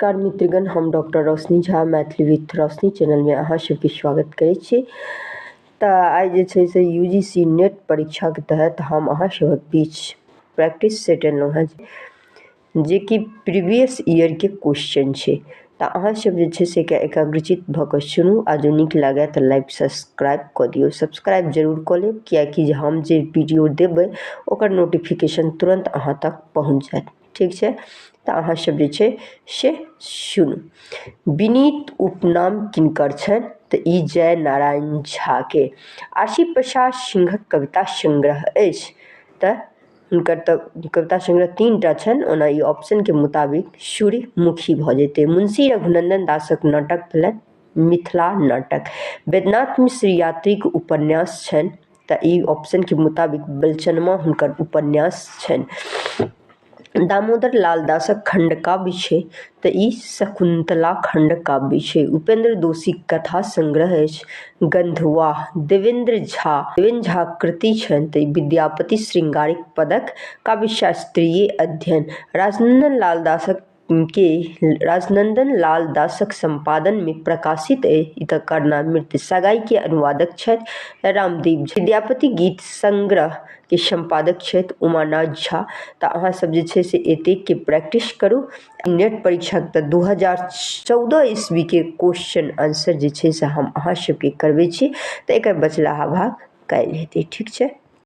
नमस्कार मित्रगण, हम डॉक्टर रोशनी झा मैथिली विथ रोशनी चैनलमे अहाँ सबके स्वागत करै छी। तऽ आइ जे छै से UGC net परीक्षाके तहत हम अहाँ सभक बीच प्रैक्टिस सेट एलहुँ हेँ, जेकि प्रीवियस ईयरके क्वेश्चन छै। तऽ अहाँ सब जे छै से एकाग्रचित भऽ कऽ सुनू आ जँ नीक लागए तऽ लाइक सब्सक्राइब कऽ दियौ। सब्सक्राइब जरूर कऽ लेब, किएकि हम जे वीडियो देबै ओकर नोटिफिकेशन तुरन्त अहाँ तक पहुँच जायत। ठीक छै, तऽ अहाँ सब जे छै से सुनू। विनीत उपनाम किनकर छनि? तऽ ई जय नारायण झा के। आरसी प्रसाद सिंहक कविता संग्रह अछि, तऽ हुनकर तऽ कविता संग्रह 3टा छनि। ओना ई ऑप्शन के मुताबिक सूर्यमुखी भऽ जेतै। मुंशी रघुनंदन दासक नाटक भेलनि मिथिला नाटक। वैद्यनाथ मिश्र यात्रीक उपन्यास छनि, तऽ ई ऑप्शन के मुताबिक बलचनमा हुनकर उपन्यास छनि। दामोदर लाल दासक खंडकाव्य छै, तऽ ई शकुंतला खंडकाव्य छै। उपेंद्र दोषीक कथा संग्रह अछि गंधवाह। देवेंद्र झा कृति छनि, तऽ ई विद्यापति श्रृंगारिक पदक काव्यशास्त्रीय अध्ययन। राजनंदन लाल दासक के राजनंदन लाल दासक संपादन में प्रकाशित अछि तऽ कर्णामृत। सगाई के अनुवादक छथि रामदेव झा। विद्यापति गीत संग्रह के संपादक छथि उमानाथ झा। तऽ अहाँ सब जे छै से एतेक के प्रैक्टिस करू। नेट परीक्षा तऽ 2014 ईस्वी के क्वेश्चन आंसर जे छै से हम अहाँ सबके करबै छी, तऽ एकर बचलाहा भाग काल्हि हेतै। ठीक छै।